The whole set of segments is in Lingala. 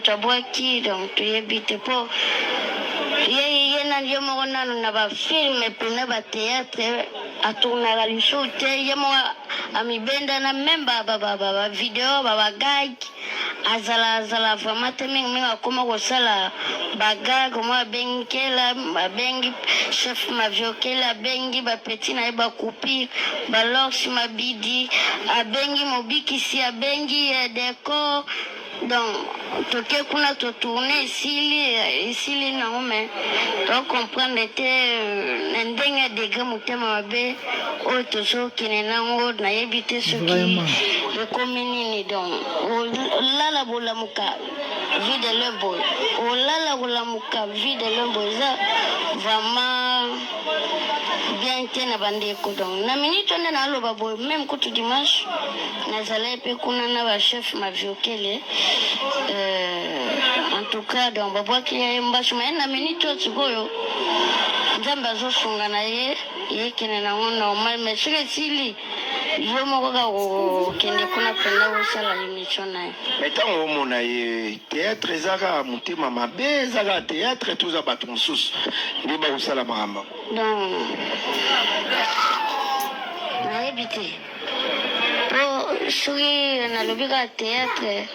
Moto abwaki, donc toyebi te mpo ye ye nanu ye moko nanu na ba film pena ba theatre atournaka lisusu te. Ye moko amibendana meme ba ba ba ba video ba ba gag azala azala vraiment te. Mingi mingi akoma kosala ba gag mo abengi Nkela, abengi chef Maviokele, abengi ba petit na ye ba coupure ba Lors Mabidi, abengi Mobikisi, abengi Decor. Donc toke kuna to tourne esili esili nango, mais to comprendre te na ndenge ya degre motema mabe oyo tozokende nango. Nayebi te soki ekomi nini. Donc olala bolamuka Vue de loin boye, olala kolamuka Vue de loin boye, eza vraiment bien te na bandeko. Donc na minute nde naloba boye, meme kutu dimanche nazalaki mpe kuna na bachef Maviokele. En tout cas, donc babwaki ye mbasu maye na minute oyo. Sikoyo Nzambe azosunga na ye, yekende nango normal, mais soki esili, yo moko kaka kokende kuna mpenza kosala émission na ye. Mais ntango omona ye théâtre, eza kaka motema mabe, eza kaka théâtre to eza bato mosusu nde bakosala makambo? Donc nayebi te, po soki nalobi kaka théâtre,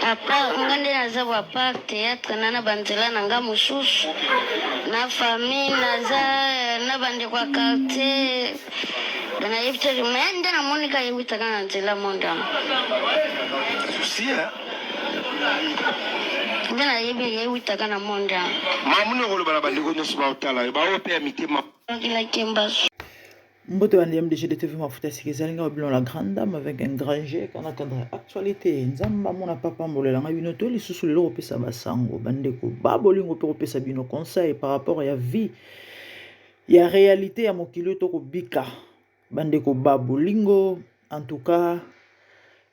à part nga nde naza bo, à part théâtre na banzela na nga mosusu, na famille naza na bandeko ya quartier, nayebi te. Mais nde namoni kaka ewutaka na nzela monde yango. Souci, hein? Nde nayebi ewutaka na monde yango. Mamuni, okoloba na bandeko nyonso baotala yo, baoyo mpe ya mitema? Bakilaki mbasu. Mbote bandi MDG de TV Mafuta sika ezali nga bino la grande dame avec un grand G kana cadre actualité. Nzambe amona papa mbolela ngai bino to lisusu lelo kopesa basango bandeko ba bolingo mpe kopesa bino conseil par rapport ya vie ya réalité ya mokili oyo tokobika. Bandeko ba bolingo, en tout cas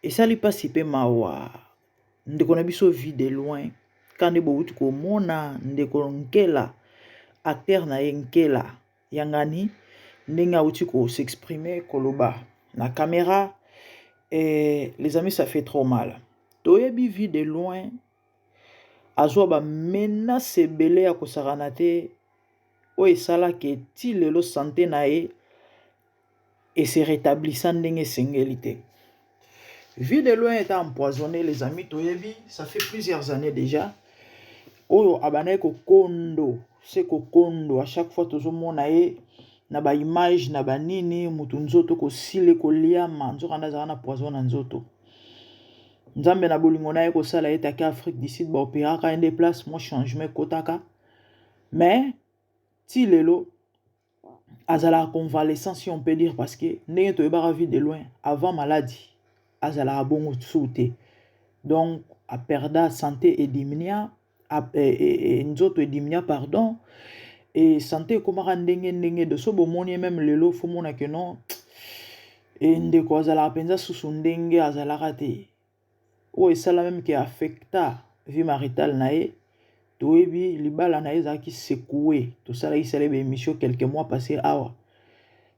esali mpasi mpe mawa. Ndeko na biso Vue de Loin ka nde bowuti komona ndeko Nkela, acteur na ye Nkela Yangani, ndenge awuti kos'exprimer, koloba na caméra. Et les amis, ça fait trop mal. Toyebi Vue de Loin azwa bamenace ebele ya kosakana te oyo esalaki ti lelo santé na ye ese rétablissa ndenge esengeli te. Vue de Loin est empoisonné, les amis. Toyebi, ça fait plusieurs années déjà oyo abandaki kokondo se kokondo. À chaque fois tozomona ye na baimage na banini, mutu nzoto kosila koliama, nzoka nde azalaka na poison na nzoto. Nzambe na bolingo na ye kosala ye take Afrique du Sud, baopéraka ye nde place mwa changement ekotaka. Mais ti lelo azalaka convalescent, si on peut dire, parce que ndenge toyebaka Vue de Loin avant maladie, azalaka bongo su te. Donc aperda santé, ediminia nzoto, ediminia, pardon, e santé ekomaka ndenge ndenge de so. Bomoni ye même lelo, faut mona ke non, e ndeko azalaka mpenza susu ndenge azalaka te. Oyo esala même ke affecta vie maritale na ye. Toyebi libala na ye ezalaki secoué. Tosalaki sala baémission quelques mois passé awa,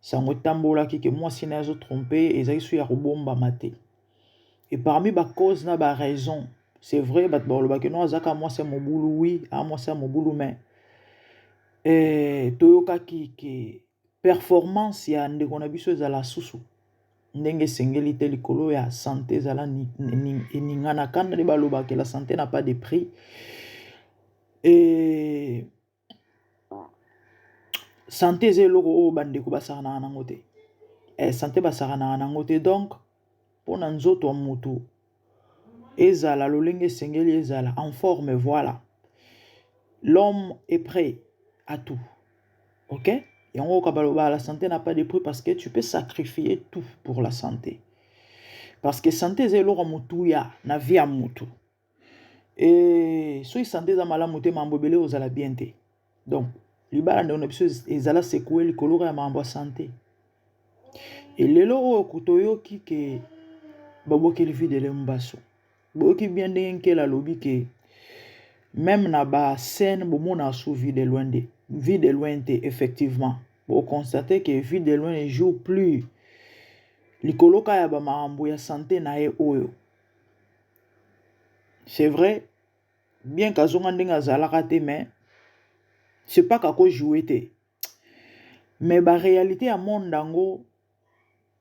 sango etambolaki ke mwasi na ye azotrompe, ezalaki so ya kobombama te. Et parmi bacause na baraison, c'est vrai, bato balobaki no azaka mwasi ya mobulu. Oui, a mwasi ya mobulu, mais toyokaki ke performance ya ndeko na biso ezala susu ndenge esengeli te likolo ya santé ezala eninganaka. Nde balobaka la santé n'a pas de prix. E santé eza eloko oyo bandeko basakanaka nango te. Santé basakanaka nango te. Donc mpona nzoto ya motu ezala lolenge esengeli, ezala en forme, voilà, l'homme est prêt à tout, ok? Yango oyoka baloba la santé n'a pas de prix, parce que tu peux sacrifier tout pour la santé, parce que santé eza eloko ya motuya na vie ya motu. E soki santé eza malamu te, mambo ebele ozala bien te. Donc libala ndeko na biso ezala secoué likolo ya makambo ya santé. Elelo oyo toyoki ke babwakeli Vue de Loin mbaso. Boyoki bien ndenge Nkela alobi ke même na bascène bomona su Vue de Loin nde Vue de Loin te. Effectivement, boconstate ke Vue de Loin ne joue plus likolo ka ya bamakambo ya santé na ye oyo. C'est vrai. Bien qu'azonga ndenge azalaka te, mais c'est pas qu'ako jouer te. Mais ba réalité ya monde yango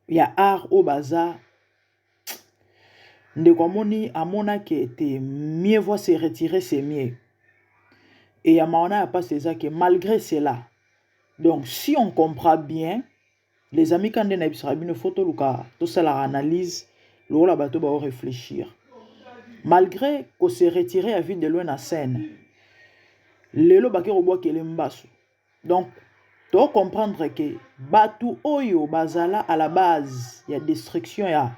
ya art oyo baza ndeko amoni amonaki ete mieux vaut se retirer, c'est mieux. Et ya mawa na ya pasi eza que malgré cela, donc si on comprend bien, les amis, quand nde nayebisaka bino, faut toluka tosalaka analyse lokola bato bao réfléchir. Malgré ko se retirer ya Vue de Loin na scène, lelo bake kobwakele mbasu. Donc to comprendre que bato oyo bazala à la base ya destruction ya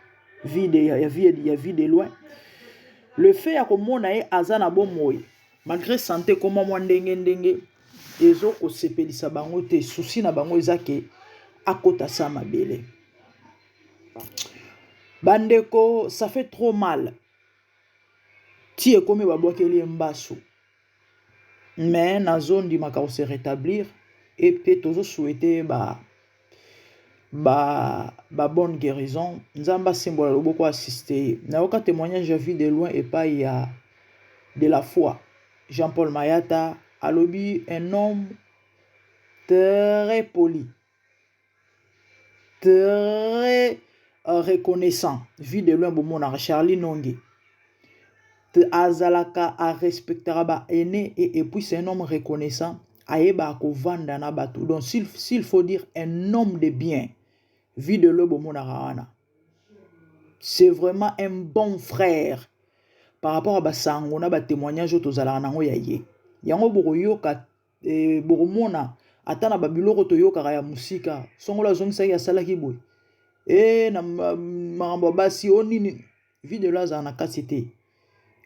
vie de, ya, vie, ya Vue de Loin, le fait ya komona ye aza na bomoi malgré santé ekoma mwa ndenge ndenge, ezokosepelisa bango te. Souci na bango eza ke akota sa mabele. Bandeko, ça fait trop mal. Ti ekomi babwakeli ye mbasu, mais nazondimaka kose rétablir et mpe tozosouhaite ba bonne guérison. Nzambe asembola loboko, assiste ye. Nayoka témoignage ya Vue de Loin epai ya de la foi Jean-Paul Mayata. Alobi un homme très poli, très reconnaissant. Vue de Loin, bomonaka Charlie Nongi azalaka, arespectaka baaînés et puis c'est un homme reconnaissant, ayebaka kovanda na bato. Donc s'il faut dire, un homme de bien. Vue de Loin, bomonaka wana, c'est vraiment un bon frère par rapport à basango na batémoignage oyo tozalaka nango ya ye. Yango bokoyoka, bokomona ata na babiloko toyokaka ya mosika, songolo azongisaki, asalaki boye na makambo ya basi o nini, Vue de Loin azala na kati te.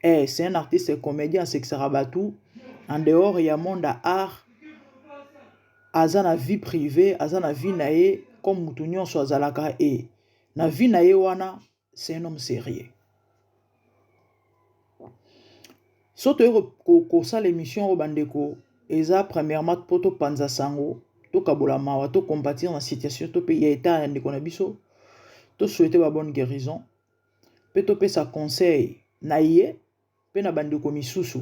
C'est un artiste comédien, asekisaka bato. En dehors ya monde ya art, aza na vie privée, aza na vie na ye comme motu nyonso azalaka. E na vie na ye wana, c'est un homme sérieux. So toye kosala émission oyo, bandeko, eza premièrement mpo topanza sango, tokabola mawa, tocompatir na situation to mpe ya état ya ndeko na biso, tosouhaite babonne guérison mpe topesa conseil na ye mpe na bandeko misusu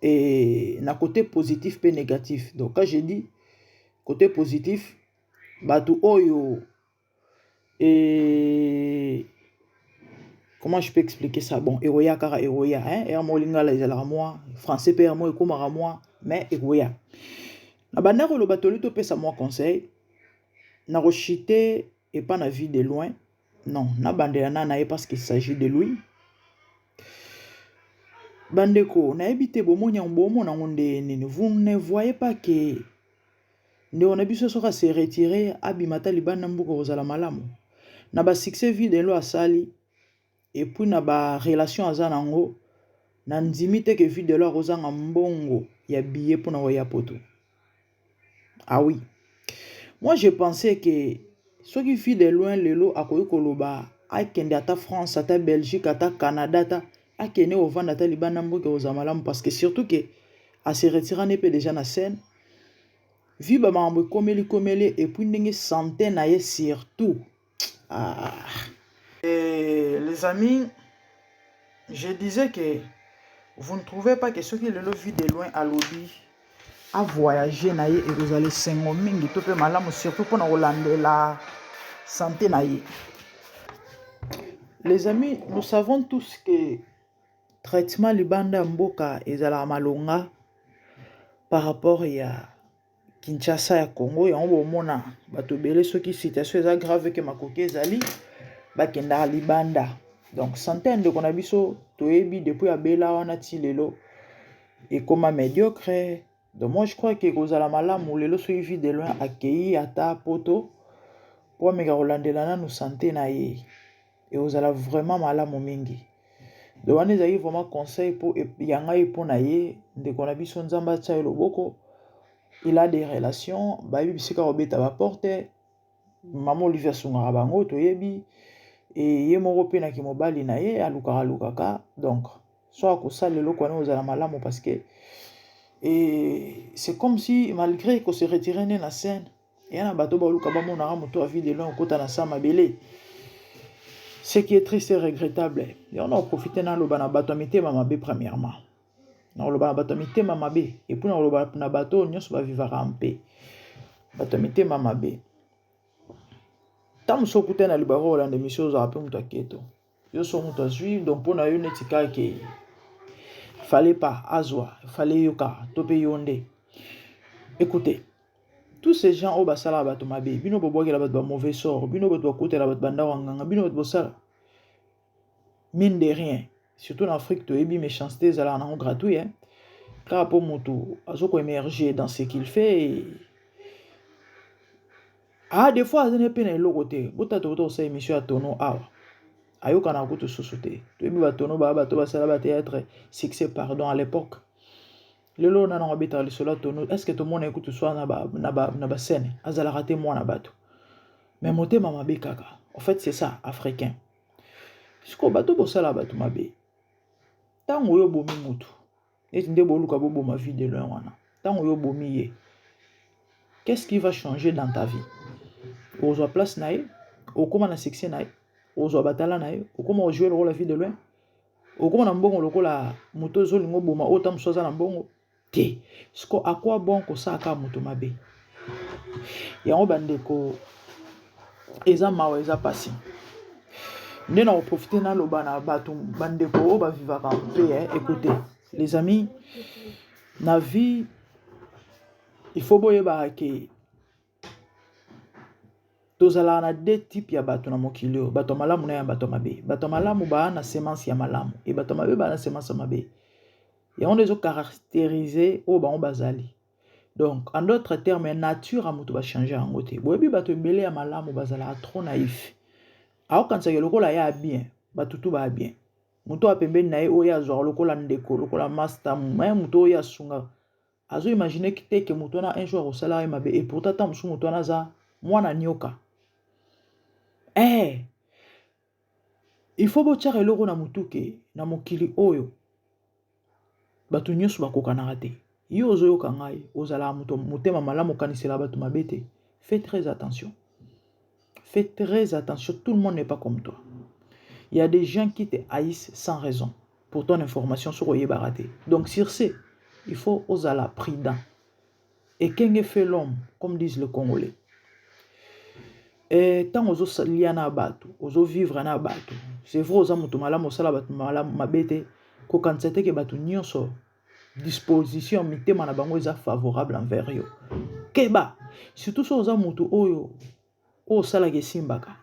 e na côté positif mpe négatif. Donc quand je dis côté positif, bato oyo e, comment je peux expliquer ça? Bon, ekoya kaka, ekoya, hein? Ere moko lingala ezalaka mwa français mpe ere moko ekomaka mwa, mais ekoya. Na banda koloba, toli topesa mwa conseil na koshite epa na Vue de Loin. Non, nabandela na ye parce qu'il s'agit de lui. Bandeko, nayebi te bomoni yango, bomona yango nde nini? Vous ne voyez pas que ndeko na biso, soki ase retire, abima ata libanda mboka, kozala malamu na basuccès Vue de Loin asali et puis na barelation aza nango? Na ndimi te ke Vue de Loin akozanga mbongo ya billet mpona koya Poto. Ah oui, moi je pensais que soki Vue de Loin lelo akoki koloba akende ata France, ata Belgique, ata Canada, ata akende kovanda ata libanda mboka, kozala malamu, parce que surtout ke ase retirani mpe déjà na scène, vu bamakambo ekomeli komeli et puis ndenge santé na ye surtout. Ah. Et les amis, je disais que vous ne trouvez pas que soki lelo Vue de Loin alobi avoyage na ye, ekozala esengo mingi to mpe malamu, surtout mpona kolandela santé na ye? Les amis, nous savons tous que traitement libanda ya mboka ezalaka malonga par rapport ya Kinshasa, ya Congo. Yango bomona bato ebele, soki situation eza grave ke makoki ezali, bakendaka libanda. Donc santé ya ndeko na biso, toyebi depuis abela wana ti lelo ekóma médiocre. Donc moi je crois ke ekozala malamu lelo soki Vue de Loin akei ata Poto po ameka kolandela nanu santé na ye, ekozala vraiment malamu mingi. Donc wana ezalaki vraiment conseil mpo ya ngai mpo na ye, ndeko na biso. Nzambe atia ye loboko. Il a des relations, bayebi bisika kobeta baporte. Mama Olivie asungaka bango, toyebi. E ye moko mpe naki mobali na ye alukaka alukaka. Donc so akosala eloko wana, ozala malamu, parce que et c'est comme si malgré kose retire nde na scène, eya na bato baluka bamonaka moto ya Vue de Loin okota na sa mabele, ce qui est triste et regrettable. Yango na oprofite naloba na bato ya mitema mabe. Premièrement, Nakoloba na bato ya mitema mabe et puis nakoloba na bato oyo nyonso bavivaka mpe bato ya mitema mabe. Ntango mosusu okutani na libaku ya kolanda emission, ozalaka mpe moto ya keto. Yo so moto azwi donc mpo na yo neti kaka ke fallait pas azwa, fallait yoka to mpe yo nde. Écoutez, tous ces gens oyo basalaka bato mabe, bino bobwakela bato ba mauvais sort, bino bato bakotela bato bandako ya nganga, bino bato bosala mine de rien, surtout na Afrique toyebi méchanceté ezalaka nango gratuit, hein? Kaka mpo moto azokoémerger dans ce qu'il fait et... Ah, des fois azali mpe na eloko te. Botata bota kosala émission ya tono awa, ayokana kutu susu te. Toyebi batono baya bato basala bathéâtre succès, pardon, à l'époque. Lelo nana abetaka lisolo ya tono, est ce que tomona ye kutu swa na bascène? Azalaka te, mwana bato, mais motema mabe kaka. En fait, c'est ça, africain. Sikoyo bato bosala bato mabe, ntango oyo obomi mutu, neti nde boluka boboma Vie de Loin wana, ntango oyo obomi ye, qu'est-ce qui va changer dans ta vie? Ozwa place na ye, okóma na succès na ye, ozwa batala na ye, okóma ojouer lokola Vie de Loin, okóma na mbongo lokola moto ozolinga oboma oyo ta mosu aza na mbongo te. Siko à quoi bon kosala kaka moto mabe yango? Bandeko, eza mawa, eza pasi. Nde na koprofiter naloba na bato, bandeko oyo bavivaka mpe, eh, écoutez les amis, na vie il faut boyebaka ke tozalaka na deux types ya bato na mokili oyo: bato ya malamu na ya bato ya mabe. Bato ya malamu baa na semence ya malamu e bato ya mabe baa na semence ya mabe. Yango nde ezocaractériser oyo bango bazali. Donc, en d'autres termes, nature ya moto bachange yango te. Boyebi, bato ebele ya malamu bazalaka trop naïf. Aokanisaka lokola ye ya bien, bato tu baya bien. Moto oyo pembeni na ye, oyo azwaka lokola ndeko, lokola master, moto oyo asungaka, azoimagine te ke moto wana un jour akosala ye mabe. Et pourtant ta mosusu moto wana aza mwana nioka. Il faut botiaka eloko na motu ke na mokili oyo bato nyonso bakokanaka te. Yo ozoyoka ngai, ozalaka moto motema malamu, okanisela bato mabe te, fais très attention, fais très attention. Tout le monde n'est pas comme toi. Il y a des gens qui te haïssent sans raison, pour ton information, soki oyebaka te. Donc sur ce, il faut ozala prudent. Ekenge fait l'homme, comme disent le Congolais. Ntango ozolia na bato, ozovivre na bato, c'est vrai, oza moto malamu, osala bato malamu mabe te, kokanisa te ke bato nyonso disposition mitema na bango eza favorable envers yo. Keba, surtout soki oza moto oyo oyo osalaka esimbaka,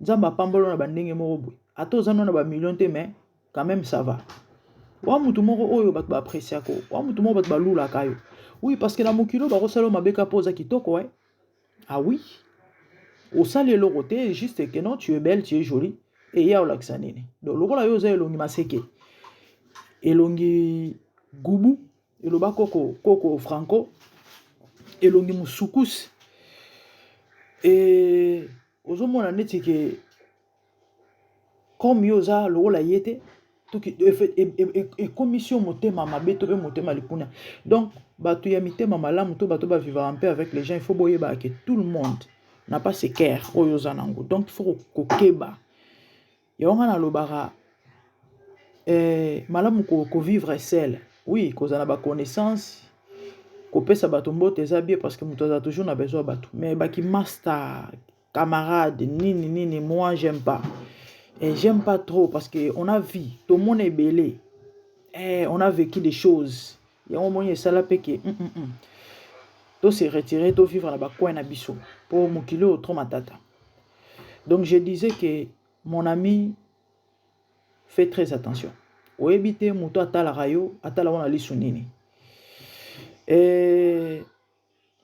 Nzambe apambolo na bandenge moko boye, ata oza no na bamillion te, mais quand même ça va. Wa motu moko oyo bato baappréciaka, wa motu moko bato balulaka yo. Oui, parce que na mokili oyo bakosala yo mabe kaka mpo oza kitoko. Eh, ah oui, osali eloko te, juste que non, tu es belle, tu es jolie. Eya olakisa nini? Donc lokola yo oza elongi maseke, elongi gubu, eloba koko koko Franco, elongi mosukusi, e ozomona neti ke comme yo oza lokola ye te, ekomisi yo motema mabe to mpe motema likuna. Donc bato ya mitema malamu to bato bavivaka mpe avec les gens, il faut boyebaka ke tout le monde n'a pas ce cœur oyo oza nango. Donc il faut kokeba. Yango nga nalobaka, malamu kovivre seul. Oui, kozala na baconnaissance, kopesa bato mbote eza bien, parce que moto aza toujours na besoin ya bato, mais baki master, camarade, nini nini, moi j'aime pas et j'aime pas trop, parce que on a vu, tomona ebele, on a vécu des choses. Yango moni esala mpe ke to se retirer, to vivre na bacoin na biso, mpo mokili oyo trop matata. Donc je disais que mon ami, fais très attention. Oyebi te moto atalaka yo, atala wana lisu nini.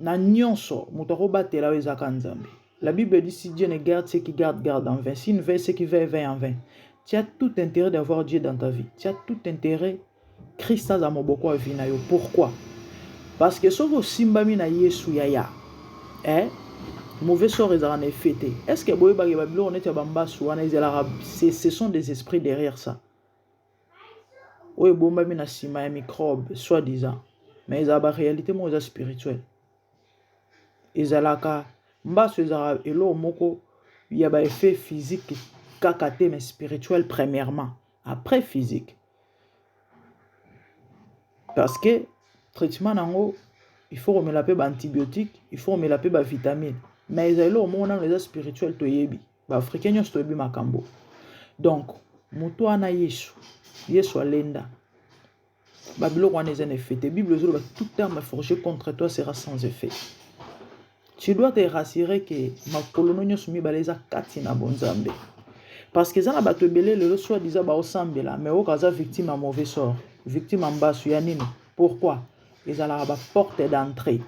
Na nyonso, moto akobatela oyo ezaka Nzambe. La Bible dit: si Dieu ne garde, ceux qui gardent gardent en vain. S'il ne veille, ceux qui veillent veillent en vain. Tu as tout intérêt d'avoir Dieu dans ta vie. Tu as tout intérêt Christ aza moboko ya vie na yo. Pourquoi? Parce que soki osimbami na Yesu, yaya, mauvais sort ezalaka na effet te. Est ce que boyebaki babiloko neti ya bambasu wana ezalaka, ce sont des esprits derrière ça, oyo ebombami na nsima ya microbe soi disant, mais ezala baréalité moko eza spirituelle. Ezalaka mbasu, ezalaka eloko moko ya baeffet physique kaka te, mais spirituel premièrement, après physique. Parce que traitement nango il faut komela mpe ba antibiotique, il faut komela mpe ba vitamine, mais ezali eloko moko nano eza spirituel, toyebi ba africain nyonso toyebi makambo. Donc moto wana Yesu, Yesu alenda babiloko wana eza na effet te. Bible ezoloba toute arme forgée contre toi sera sans effet. Tu dois te rassurer que makolo no nyonso mibale eza kati na bonzambe, parce que eza na bato ebele lelo soit disant baosambela, mais oyoka aza victime ya mauvais sort, victime ya mbasu ya nini. Pourquoi? Ezalaka baporte d'entrée.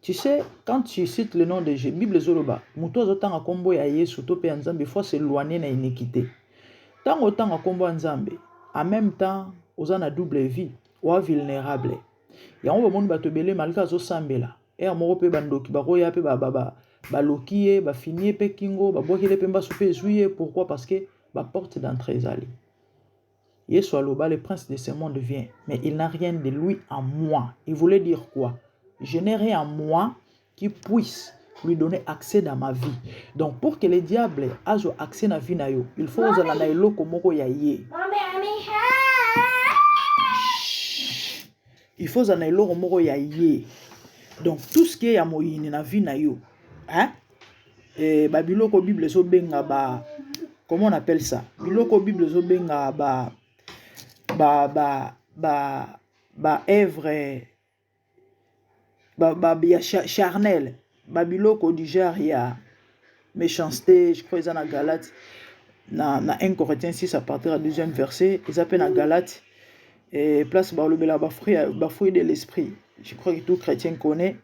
Tu sais, quand tu cites le nom de Jésus, Bible ezoloba moto azotanga nkombo ya Yesu to mpe ya Nzambe faut s'éloigner na iniquité. Ntango otanga nkombo ya Nzambe, en même temps oza na double vie, oa vulnérable. Yango bomoni bato ebele, malgré azosambela, ere moko mpe bandoki bakoya mpe baloki ye, bafini ye mpe kingo, babwakeli mpe mbasu mpe ezwi ye. Pourquoi? Parce que baporte d'entrée ezali. Yesu aloba: "Le prince de ce monde vient, mais il n'a rien de lui en moi." Il voulait dire quoi? Je n'ai rien en moi qui puisse lui donner accès dans ma vie. Donc pour que le diable azwa accès na vie na yo, il faut ozala na eloko moko ya ye. Il faut ozala na eloko moko ya ye. Donc tout ce qui est ya moyini na vie na yo, hein? Eh, babiloko Bible ezobenga ba, comment on appelle ça, biloko Bible ezobenga ba œuvre ba ya charnel, babiloko du genre ya méchanceté. Je crois eza na Galate, na 1 Corinthiens 6 à partir ya deuxième verset. Eza mpe na Galate et place balobela bafruit de l'esprit. Je crois que tout chrétien connaît.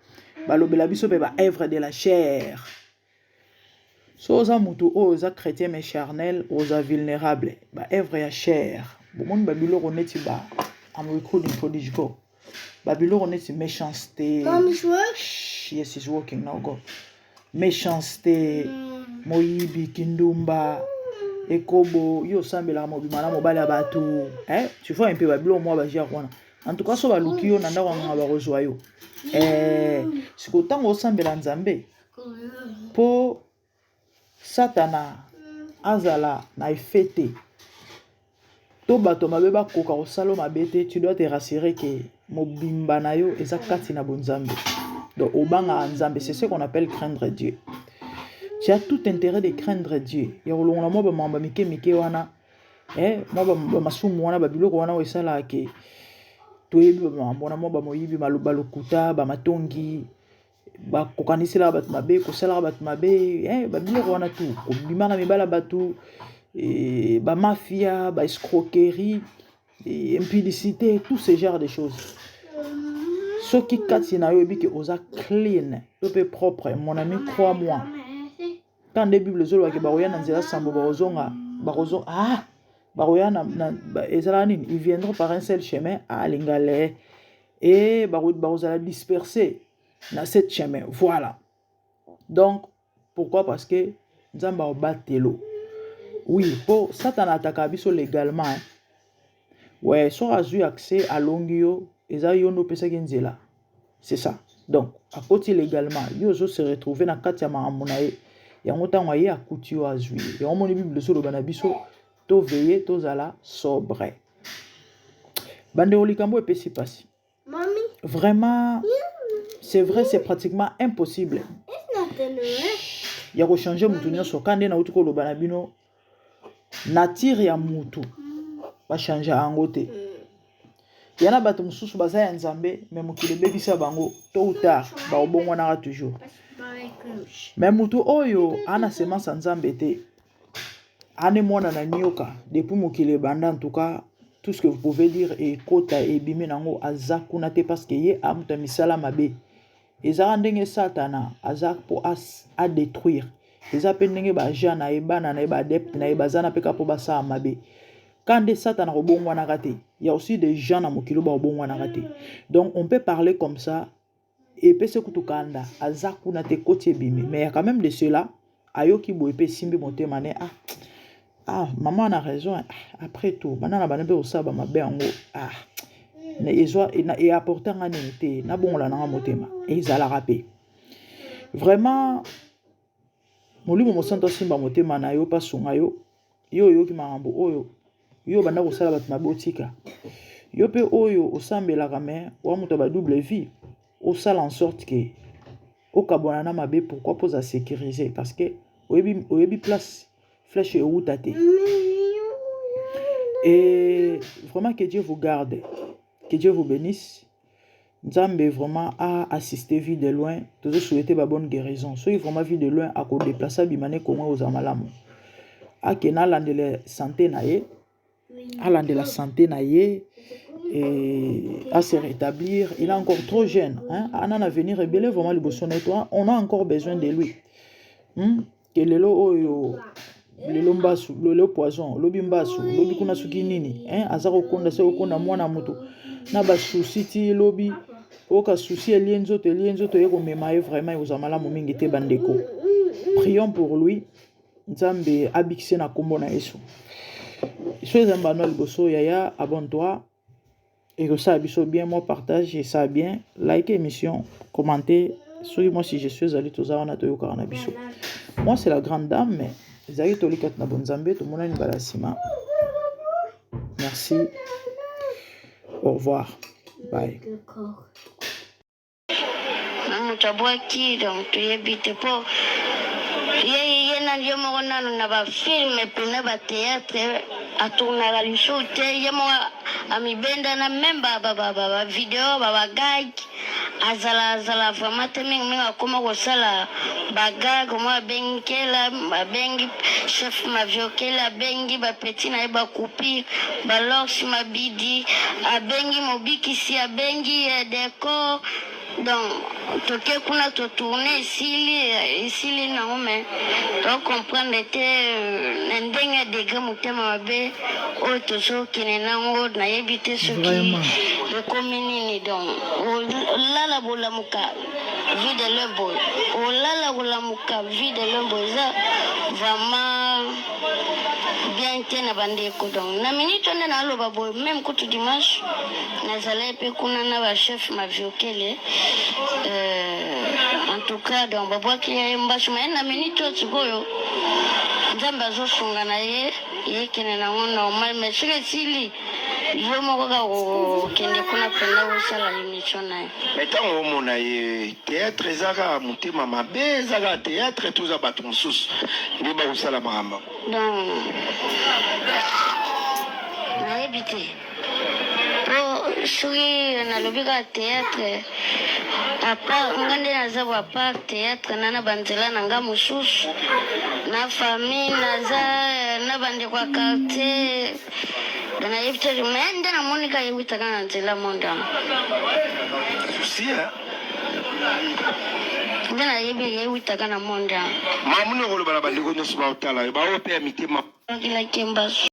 Balobela biso mpe ba œuvre de la chair. So oza motu oyo oza chrétien mais charnel, oza vulnérable. Ba œuvre ya chair, bomoni babiloko neti ba, I'm recording for digital, babiloko neti méchanceté. Mommy's work? Shh, yes, it's working now. Go. Méchanceté, moyibi, kindumba, ekobo, yo osambelaka mobima na mobali ya bato, eh? Tu vois un peu babiloko mwa bagenre wana. En tout cas, so baluki yo na ndako ya nganga, bakozwa yo. Eh, sikoyo ntango osambela Nzambe, mpo Satana azala na effet te to bato mabe bakoka kosala mabe te, tu dois te rassurer que mobimba na yo eza kati na bonzambe. Donc obangaka Nzambe, c'est ce qu'on appelle craindre Dieu. Tu as tout intérêt de craindre Dieu, ya kolongola mwa bamamba mike mike wana, eh, mwa bamasumu wana, babiloko wana oyo esalaka ke toyebi bamambo wana, mwa bamoyibi, balokuta, bamatongi, bakokaniselaka bato mabe, kosalaka bato mabe, eh, babiloko wana tu, kobima na mibala bato, eh, bamafia, baescroquerie, impudicité, tout ce genre de choses. Soki kati na yo oyebi ke oza clean to mpe propre, mon ami, crois moi, quand nde Bible ezolobaki bakoya na nzela sambo, bakozonga, bakozonga, ah, bakoya na ezalaka nini, ils viendront par un seul chemin, alingale e bakozala dispersé na sept chemin. Voilà. Donc pourquoi? Parce que Nzambe akobatelo. Oui, mpo Satana attaquaka biso légalement, hein? Ouais, soki azwi accès, alongi yo, eza yo nde opesaki nzela, c'est ça. Donc akoti légalement, yo ozo se retrouver na kati ya makambo na ye. Yango ntango aye, akuti yo, azwi ye. Yango moni Bible ezoloba na biso toveiller, tozala sobre. Bandeko, likambo epesi mpasi. Vraiment, c'est vrai, c'est pratiquement impossible ya kochanger mutu nyonso. Ka nde nauti koloba na bino, nature ya mutu bachange yango te. Ya na bato mosusu baza ya Nzambe, mais mokili ebebisa bango. Tôt ou tard bakobongwanaka toujours. Mais mutu oyo ana semence ya Nzambe te, ane mwana na nioka depuis mokili ebanda. En tout cas, tout ce que vous pouvez dire ekota ebimi nango, aza kuna te, parce que ye amuta misala mabe. Ezaka ndenge Satana aza mpo adétruire, eza mpe ndenge baagent na ye, bana na ye, baadepte na ye baza na mpe kaka mpo basala mabe. Ka nde Satana kobongwanaka te, ya aussi des gens na mokili bakobongwanaka te. Donc on peut parler comme ça, epesi kutu kanda, aza kuna te, koti ebimi. Mais ya quand même de cela, ayoki boye mpe esimbi motema ne: "Ah, ah, mama na raison. Ah, après tout, bana na bana mpe kosala bamabe yango, ah, ezwa eapporte nga nini te? Nabongola nanga motema." Ezalaka mpe vraiment Molimo Mosantu asimba motema na yo mpe asunga yo. Yo oyoki makambo oyo, yo obanda kosala bato mabe, otika. Yo mpe oyo osambelaka mais oa moto ya ba double vie, osala en sorte que okabwana na mabe. Pourquoi? Mpo oza sécurisé, parce que oyebi, oyebi place flèche euta te. Et vraiment, que Dieu vous garde, que Dieu vous bénisse. Nzambe vraiment a assisté Vie de Loin. Tozosouhaite ba bonne guérison. Soki vraiment Vie de Loin akodéplace, abima ne Kongo, kozala malamu. Akende alandela santé na ye, alandela santé na ye et à se rétablir. Il est encore trop jeune, hein? Ana na avenir ebele vraiment liboso na ye. On a encore besoin de lui, Ke lelo oyo, lelo mbasu, lelo poison, lobi mbasu, lobi kuna soki nini, hein? Aza kokonda se kokonda mwana moto na basusi ti lobi oyoka susi elie nzoto, elie nzoto, ye komema ye. Vraiment, ekozala malamu mingi te. Bandeko, prions pour lui. Nzambe abikise na nkombo na Yesu. So eza mbano ya liboso, yaya, abonne-toi, ekosala biso bien. Moi partage esala bien, like émission, commenter soki mwa suggestion ezali. Toza wana, toyokaka na biso. Moi, c'est la grande dame, mais ezalaki tolikati na bonzambe. Tomonani mbala nsima. Merci, au revoir, bye. Na moto abwaki, donc toyebi te mpo ye ye na ye moko nanu na bafilm mpena bathéâtre atournaka lisusu te. Ye moko amibenda na même bavideo, babagag, azala azala vraiment te. Mingimingi akóma kosala bagag mo, abengi Kela, abengi chef Maviokele, abengi bapeti na ye, bakupi balors Mabidi, abengi Mobikisi, abengi Decor. Donc toke kuna, totourne, esili, esili nango. Mais tocomprendre te na ndenge ya degré motema mabe oyo tozokende nango. Nayebi te soki ekomi nini. Donc olala bolamuka Vie de Loin boye, olala kolamuka Vie de Loin boye, eza vraiment bien te na bandeko. Donc na minute nde naloba boye, même kutu dimanche nazalaki mpe kuna na bachef Maviokele. En tout cas, donc babwaki ye mbasu. Mais na minute oyo sikoyo, Nzambe azosunga na ye, yekende nango normal. Mais soki esili, yo moko kaka kokende kuna mpenza kosala émission na ye. Mais ntango omona ye, théâtre eza kaka motema mabe, eza kaka théâtre. Toza bato mosusu nde bakosala makambo. Donc nayebi te, po soki nalobi kaka théâtre, à part nga nde naza bo, à part théâtre na banzela na nga mosusu, na famille naza na bandeko ya quartier, nayebi te. Mais nde namoni kaka ewutaka na nzela monde yango. Susi. Nde nayebi ewutaka na monde yango. Mamuni, okoloba na bandeko nyonso baotala yo, baoyo mpe ya mitema. Akilaki mbasu.